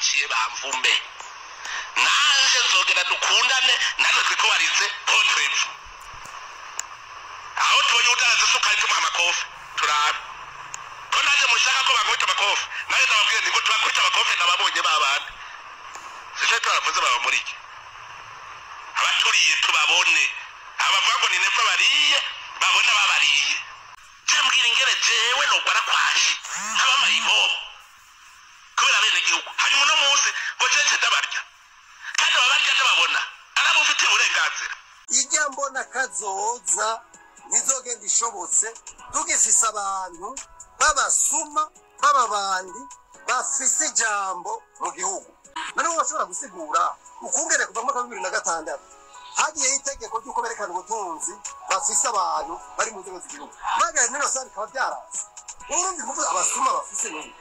Aho nciye bamvumbe, nanje nzogera dukundane natwe twikubarize contre-vous. Aho tubonye udandaza isukari tumuha amakofi, turabe ko nanjye mushaka ko bankubita amakofi. Nawe ndababwiye nti ngo tubakubita amakofi, ndababonye babandi sico twaravuze baba muri iki abaturiye tubabone, abavuga ngo ni Neva bariye babone babariye. Mbwira ingene jewe nogwara kwashi nk'abamayibobo kubera bene gihugu, hanyuma uno munsi ngo jeje ndabarya kandi ababarya ndababona arabufitiye uburenganzira. Ijya mbona kazoza ntizogenda ishobotse tugifise abantu b'abasuma b'ababandi bafise ijambo mu gihugu. Noneho bashobora gusigura ukungene kuva mu mwaka wa 2006 hagiyeho itegeko ry'uko berekana ubutunzi bafise abantu bari mu nzego z'igihugu, bagara nino sa bikaba byaranze. Urumva kuvuga abasuma bafise nini?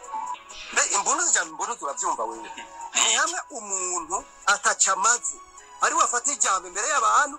Mbe imbunu zijambo imbunu turavyumva wewe, ni hamwe umuntu ataca amaze ari wafata ijambo imbere y'abantu,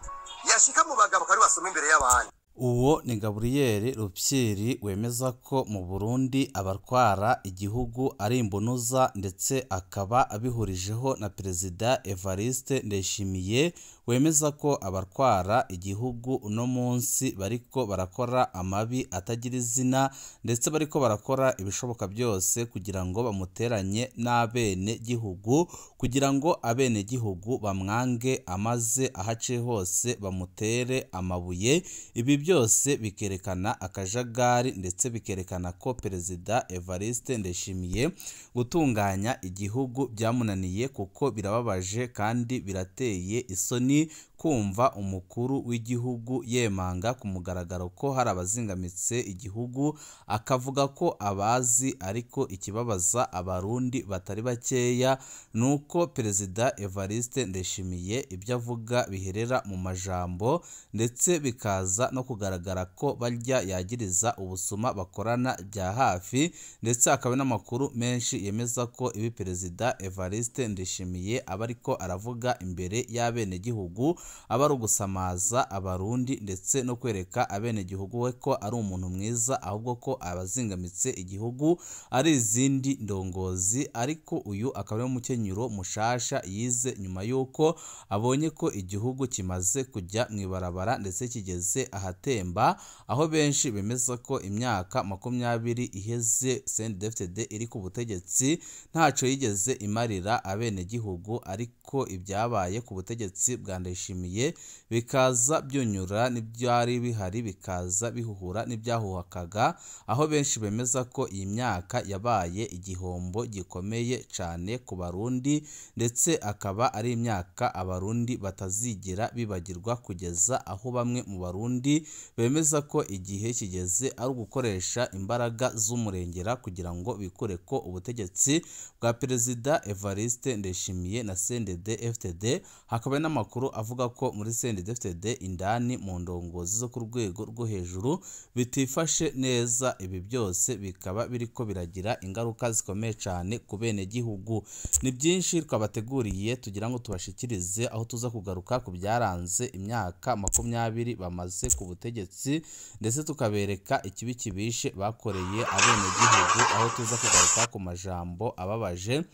yashika mu bagabo kari basoma imbere y'abantu. Uwo ni Gaburiyeri Rupyiri wemeza ko mu Burundi abatwara igihugu ari imbunuza, ndetse akaba abihurijeho na Perezida Evariste Ndayishimiye wemeza ko abatwara igihugu uno munsi bariko barakora amabi atagira izina, ndetse bariko barakora ibishoboka byose kugira ngo bamuteranye n'abene gihugu, kugira ngo abene gihugu bamwange amaze ahaciye hose bamutere amabuye. Ibi byose bikerekana akajagari, ndetse bikerekana ko Perezida Evariste Ndayishimiye gutunganya igihugu byamunaniye, kuko birababaje kandi birateye isoni kumva umukuru w'igihugu yemanga ku mugaragaro ko hari abazingamitse igihugu, akavuga ko abazi. Ariko ikibabaza abarundi batari bakeya nuko Perezida Evariste Ndayishimiye ibyo avuga biherera mu majambo, ndetse bikaza no kugaragara ko barya yagiriza ubusuma bakorana bya hafi, ndetse akaba n'amakuru menshi yemeza ko ibi Perezida Evariste Ndayishimiye aba ariko aravuga imbere y'abenegihugu aba ari ugusamaza abarundi, ndetse no kwereka abenegihugu we ko ari umuntu mwiza, ahubwo ko abazingamitse igihugu ari izindi ndongozi. Ariko uyu akaba ari umukenyuro mushasha yize nyuma y'uko abonye ko igihugu kimaze kujya mu ibarabara ndetse kigeze ahatemba, aho benshi bemeza ko imyaka 20 iheze CNDD-FDD iri ku butegetsi ntaco yigeze imarira abenegihugu. Ariko ibyabaye ku butegetsi bwa Ndayishimiye bikaza byunyura n'ibyari bihari, bikaza bihuhura n'ibyahuhakaga, aho benshi bemeza ko iyi myaka yabaye igihombo gikomeye cyane ku Barundi, ndetse akaba ari imyaka abarundi batazigera bibagirwa, kugeza aho bamwe mu Barundi bemeza ko igihe kigeze ari ugukoresha imbaraga z'umurengera kugira ngo bikure ko ubutegetsi bwa Perezida Evariste Ndayishimiye na CNDD-FDD. Hakaba n'amakuru avuga ko muri CNDD-FDD indani mu ndongozi zo ku rwego rwo hejuru bitifashe neza. Ibi byose bikaba biriko biragira ingaruka zikomeye cyane ku bene gihugu. Ni byinshi twabateguriye tugira ngo tubashikirize, aho tuza kugaruka ku byaranze imyaka 20 bamaze ku butegetsi, ndetse tukabereka ikibi kibishe bakoreye abene gihugu, aho tuza kugaruka ku majambo ababaje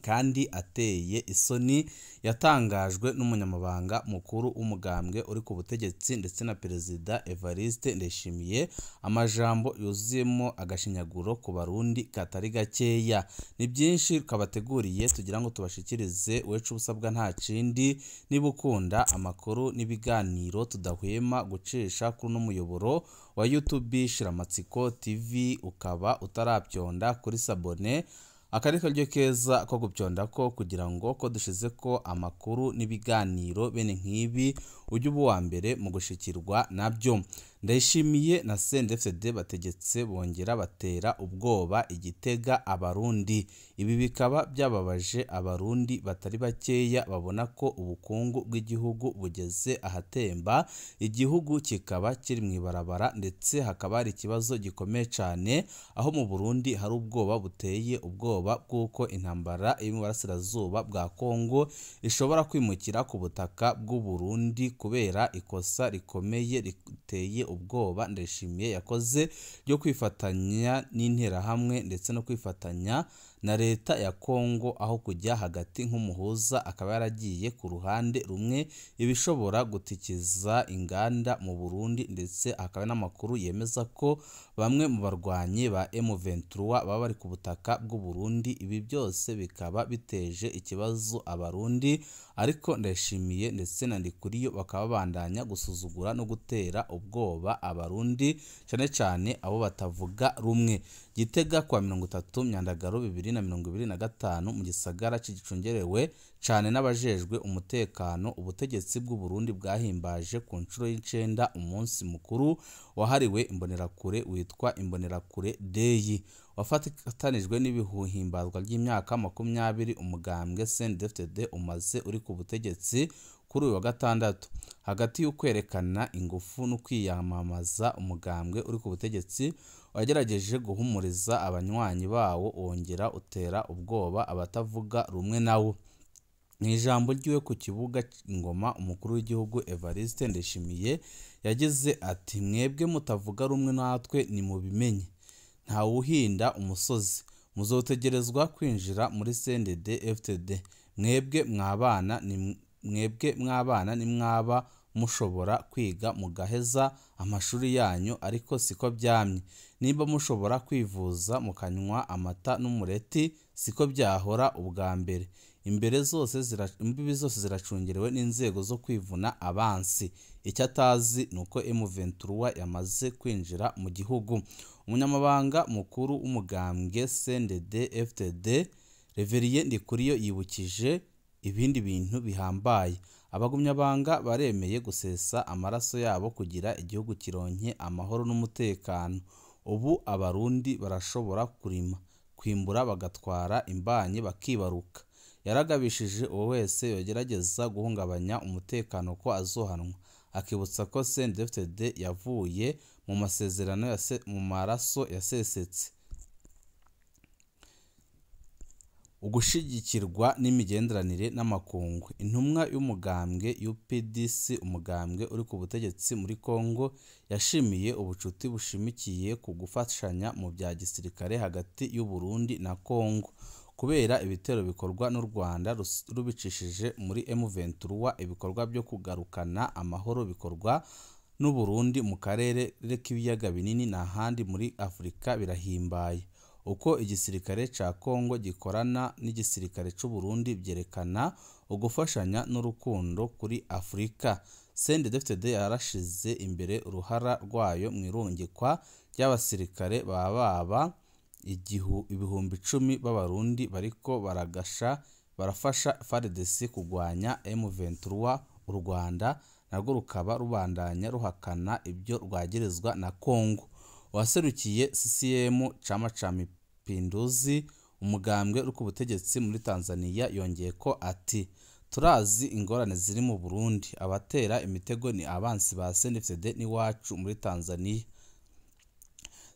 kandi ateye isoni yatangajwe n'umunyamabanga mukuru w'umugambwe uri ku butegetsi ndetse na Perezida Evariste Ndayishimiye, amajambo yuzuyemo agashinyaguro ku Barundi katari gakeya. Ni byinshi twabateguriye tugira ngo tubashikirize. Wecu ubusabwa nta kindi, niba ukunda amakuru n'ibiganiro tudahwema gucisha kuri uno muyoboro wa YouTube Shiramatsiko TV, ukaba utarabyonda kuri sabone, akari karyo keza ko gupyonda ko kugira ngo ko dushize ko amakuru n'ibiganiro bene nk'ibi ujye uba uwa mbere mu gushikirwa nabyo. Ndayishimiye na CNDD-FDD bategetse bongera batera ubwoba igitega abarundi. Ibi bikaba byababaje abarundi batari bakeya babona ko ubukungu bw'igihugu bugeze ahatemba, igihugu kikaba kiri mu ibarabara, ndetse hakaba hari ikibazo gikomeye cyane aho mu Burundi hari ubwoba buteye ubwoba bw'uko intambara iri mu burasirazuba bwa Kongo ishobora kwimukira ku butaka bw'u Burundi kubera ikosa rikomeye riteye ubwoba Ndayishimiye yakoze ryo kwifatanya n'interahamwe ndetse no kwifatanya na leta ya Kongo aho kujya hagati nk'umuhuza akaba yaragiye ku ruhande rumwe, ibishobora gutikiza inganda mu Burundi, ndetse hakaba n'amakuru yemeza ko bamwe mu barwanyi ba M23 baba bari ku butaka bw'u Burundi. Ibi byose bikaba biteje ikibazo Abarundi, ariko Ndayishimiye ndetse na Ndikuriyo bakaba babandanya gusuzugura no gutera ubwoba Abarundi, cyane cyane abo batavuga rumwe. Gitega kwa 30 Myandagaro 2025 mu gisagara c'igicungerewe cane n'abajejwe umutekano, ubutegetsi bw'u Burundi bwahimbaje ku nshuro y'icenda umunsi mukuru wahariwe imbonerakure witwa Imbonerakure Day, wafatanijwe n'ibihimbazwa ry'imyaka 20 umugambwe CNDD-FDD umaze uri ku butegetsi kuri uyu wa gatandatu. Hagati y'ukwerekana ingufu no kwiyamamaza, umugambwe uri ku butegetsi wagerageje guhumuriza abanywanyi bawo, wongera utera ubwoba abatavuga rumwe nawo. Mu ijambo ryiwe ku kibuga Ingoma, umukuru w'igihugu Evariste Ndayishimiye yagize ati: mwebwe mutavuga rumwe natwe nimubimenye, ntawuhinda umusozi, muzotegerezwa kwinjira muri CNDD-FDD. Mwebwe mwabana nimwaba mushobora kwiga mugaheza amashuri yanyu, ariko siko byamye. Nimba mushobora kwivuza mukanywa amata n'umureti, siko byahora ubwa mbere. Imbere zose imbibi zose ziracungerewe n'inzego zo kwivuna abansi. Icyo atazi nuko M23 yamaze kwinjira mu gihugu. Umunyamabanga mukuru w'umugambwe CNDD-FDD Reverien Ndikuriyo yibukije ibindi bintu bihambaye. Abagumyabanga baremeye gusesa amaraso yabo kugira igihugu kironke amahoro n'umutekano. Ubu Abarundi barashobora kurima, kwimbura, bagatwara imbanyi bakibaruka. Yaragabishije uwo wese yogerageza guhungabanya umutekano ko azohanwa, akibutsa ko CNDD-FDD yavuye mu masezerano mu maraso yasesetse. Ugushigikirwa n'imigenderanire n'amakungu. Intumwa y'umugambwe UPDC, umugambwe uri ku butegetsi muri Kongo, yashimiye ubucuti bushimikiye ku gufashanya mu bya gisirikare hagati y'u Burundi na Kongo kubera ibitero bikorwa n'u Rwanda rubicishije muri M23. Ibikorwa byo kugarukana amahoro bikorwa n'u Burundi mu karere k'ibiyaga binini n'ahandi muri Afurika birahimbaye. Uko igisirikare ca Kongo gikorana n'igisirikare c'u Burundi byerekana ugufashanya n'urukundo kuri Afurika. CNDD-FDD yarashize imbere uruhara rwayo mu irungikwa ry'abasirikare baba 10,000 b'Abarundi bariko barafasha FARDC kugwanya M23. U Rwanda narwo rukaba rubandanya ruhakana ibyo rwagerezwa na Kongo. Waserukiye CCM Chama cha Mapinduzi, umugambwe uri ku butegetsi muri Tanzania, yongeye ko ati: turazi ingorane ziri mu Burundi, abatera imitego ni abansi ba CNDD-FDD n'iwacu muri Tanzania.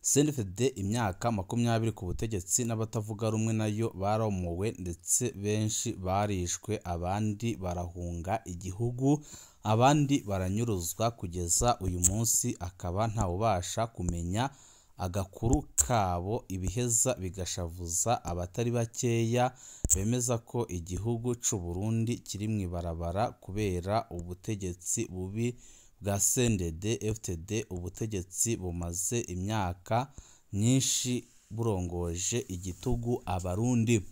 CNDD-FDD imyaka 20 ku butegetsi n'abatavuga rumwe nayo baromowe, ndetse benshi barishwe, abandi barahunga igihugu, abandi baranyuruzwa, kugeza uyu munsi akaba ntawubasha kumenya agakuru kabo. Ibiheza bigashavuza abatari bakeya bemeza ko igihugu c'u Burundi kiri mw'ibarabara kubera ubutegetsi bubi bwa CNDD-FDD, ubutegetsi bumaze imyaka myinshi burongoje igitugu Abarundi.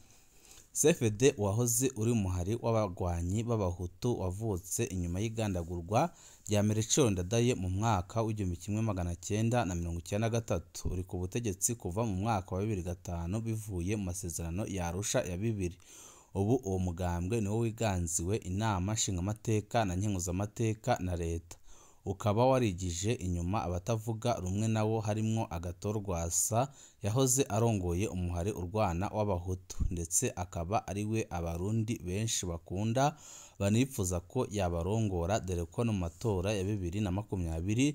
CFD wahoze uri umuhari w'abagwanyi b'Abahutu wavutse inyuma y'igandagurwa rya Melchior Ndadaye mu mwaka w'1993, uri ku butegetsi kuva mu mwaka wa 2005 bivuye mu masezerano ya Arusha ya 2000. Ubu uwo mugambwe niwo wiganziwe inama nshingamateka na nkenguzamateka na leta, ukaba warigije inyuma abatavuga rumwe nawo, harimwo Agathon Rwasa yahoze arongoye umuhari urwana w'Abahutu, ndetse akaba ariwe Abarundi benshi bakunda banipfuza ko yabarongora, dore ko no mu matora ya 2020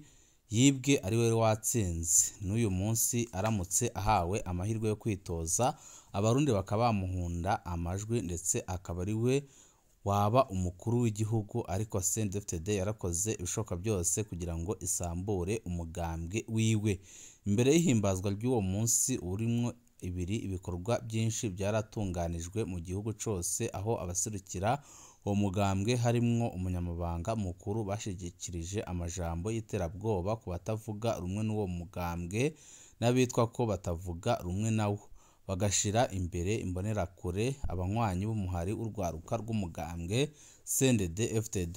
yibwe ariwe watsinze. N'uyu munsi aramutse ahawe amahirwe yo kwitoza, Abarundi bakaba bamuhunda amajwi, ndetse akaba ariwe waba umukuru w'igihugu. Ariko CNDD-FDD yarakoze ibishoboka byose kugira ngo isambure umugambwe wiwe. Imbere y'ihimbazwa ry'uwo munsi urimwo ibiri ibikorwa byinshi byaratunganijwe mu gihugu cose, aho abaserukira uwo mugambwe harimwo umunyamabanga mukuru bashigikirije amajambo y'iterabwoba ku batavuga rumwe n'uwo mugambwe n'abitwa ko batavuga rumwe nawo, bagashira imbere imbonerakure, abanywanyi b'umuhari w'urwaruka rw'umugambwe CNDD-FDD.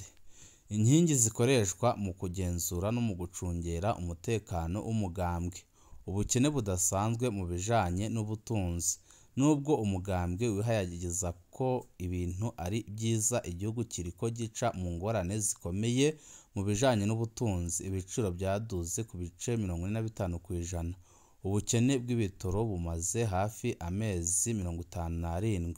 Inkingi zikoreshwa mu kugenzura no mu gucungera umutekano w'umugambwe. Ubukene budasanzwe mu bijanye n'ubutunzi. Nubwo umugambwe wihayagiza ko ibintu ari byiza, igihugu kiriko gica mu ngorane zikomeye mu bijanye n'ubutunzi. Ibiciro byaduze ku bice 45%. Ubukene bw'ibitoro bumaze hafi amezi 57.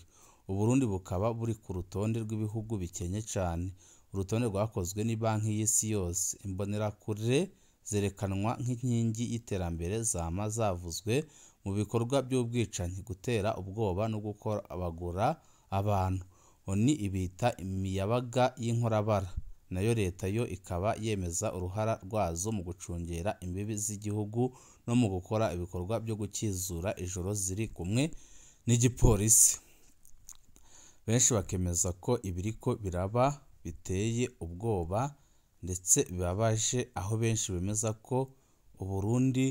Uburundi bukaba buri ku rutonde rw'ibihugu bikenye cane. Urutonde rwakozwe n'ibanki y'isi yose. Imbonerakure zerekanwa nk'inkingi y'iterambere zama zavuzwe mu bikorwa by'ubwicanyi, gutera ubwoba no gukorabagura abantu. ONU ibita imiyabaga y'inkorabara. Nayo leta yo ikaba yemeza uruhara rwazo mu gucungera imbibi z'igihugu no mu gukora ibikorwa byo gukizura ijoro ziri kumwe n'igipolisi. Benshi bakemeza ko ibiriko biraba biteye ubwoba ndetse bibabaje, aho benshi bemeza ko Uburundi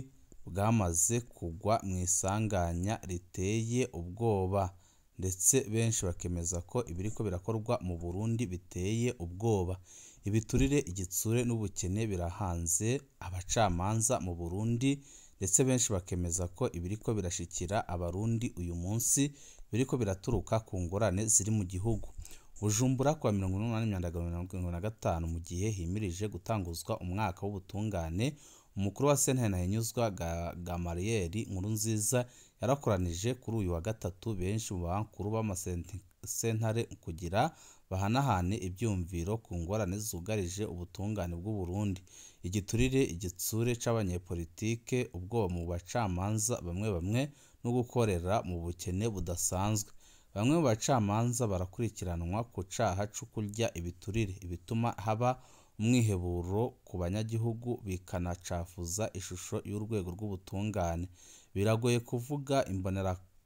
bwamaze kugwa mu isanganya riteye ubwoba, ndetse benshi bakemeza ko ibiriko birakorwa mu Burundi biteye ubwoba. Ibiturire, igitsure n'ubukene birahanze abacamanza mu Burundi, ndetse benshi bakemeza ko ibiriko birashikira abarundi uyu munsi biriko biraturuka ku ngorane ziri mu gihugu. Bujumbura kuwa 18 Myandagaro 2025, mu gihe himirije gutanguzwa umwaka w'ubutungane, umukuru wa sentare Ntahinyuzwa Gamariel Nkurunziza yarakoranije kuri uyu wa gatatu benshi mu bakuru b'amasentare kugira bahanahane ivyumviro ku ngorane zugarije ubutungane bw'u Burundi. Igiturire, igitsure c'abanyepolitike, ubwoba mu bacamanza bamwe bamwe no gukorera mu bukene budasanzwe. Bamwe mu bacamanza barakurikiranwa ku caha co kurya ibiturire, ibituma haba umwiheburo ku banyagihugu bikanacafuza ishusho y'urwego rw'ubutungane. Biragoye kuvuga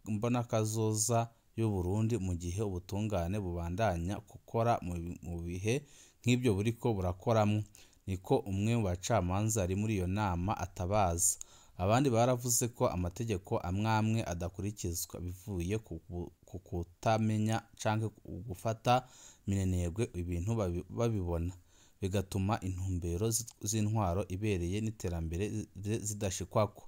imbonakazoza y'u Burundi mu gihe ubutungane bubandanya gukora mu bihe nk'ibyo buriko burakoramwo, niko umwe mu bacamanza ari muri iyo nama atabaza. Abandi baravuze ko amategeko amwe amwe adakurikizwa bivuye ku kutamenya canke gufata minenegwe ibintu babibona, bigatuma intumbero z'intwaro ibereye n'iterambere zidashikwako.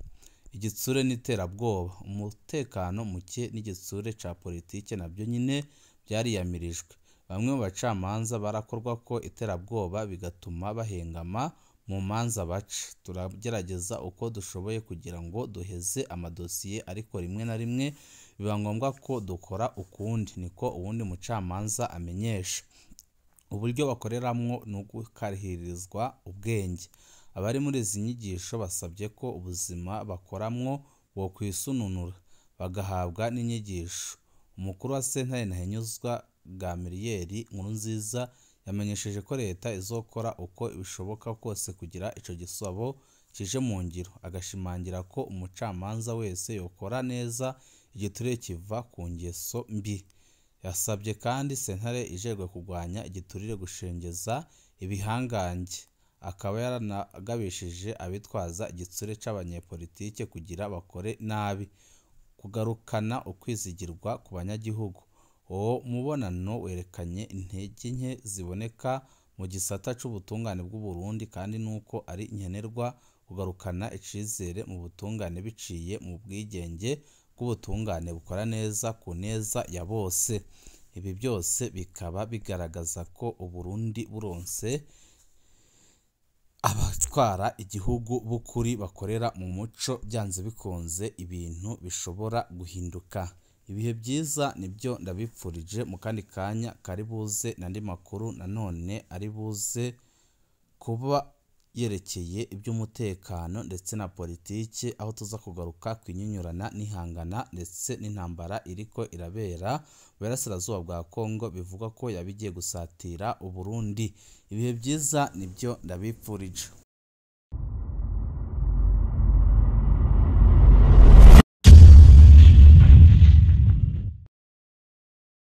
Igitsure n'iterabwoba, umutekano muke n'igitsure ca politike navyo nyene vyariyamirijwe. Bamwe mu bacamanza barakorwa ko iterabwoba bigatuma bahengama mu manza baca. Turagerageza uko dushoboye kugira ngo duheze amadosiye, ariko rimwe na rimwe biba ngombwa ko dukora ukundi, niko uwundi mucamanza amenyesha. Uburyo bakoreramwo ni ugukarihirizwa ubwenge. Abari muri izi nyigisho basabye ko ubuzima bakoramwo bokwisununura, bagahabwa n'inyigisho. Umukuru wa sentare Ntahinyuzwa Gamariel Nkurunziza yamenyesheje ko leta izokora uko bishoboka kose kugira ico gisabo kije mu ngiro, agashimangira ko umucamanza wese yokora neza igiturire kiva ku ngeso mbi. Yasabye kandi sentare ijejwe kurwanya igiturire gushengeza ibihangange, akaba yaranagabishije abitwaza igitsure c'abanyepolitike kugira bakore nabi, kugarukana ukwizigirwa ku banyagihugu. Uwo mubonano werekanye intege nke ziboneka mu gisata c'ubutungane bw'u Burundi, kandi nuko ari nkenerwa kugarukana icizere mu butungane biciye mu bwigenge bw'ubutungane bukora neza ku neza ya bose. Ibi byose bikaba bigaragaza ko Uburundi buronse abatwara igihugu b'ukuri bakorera mu muco, byanze bikunze ibintu bishobora guhinduka. Ibihe byiza nibyo ndabipfurije mu kandi kanya kari buze n'andi makuru nanone ari buze kuba yerekeye iby'umutekano ndetse na politiki, aho tuza kugaruka kwinyinyurana n'ihangana ndetse n'intambara iriko irabera mu burasirazuba bwa Kongo, bivugwa ko yabigiye gusatira Uburundi. Ibihe byiza nibyo ndabipfurije.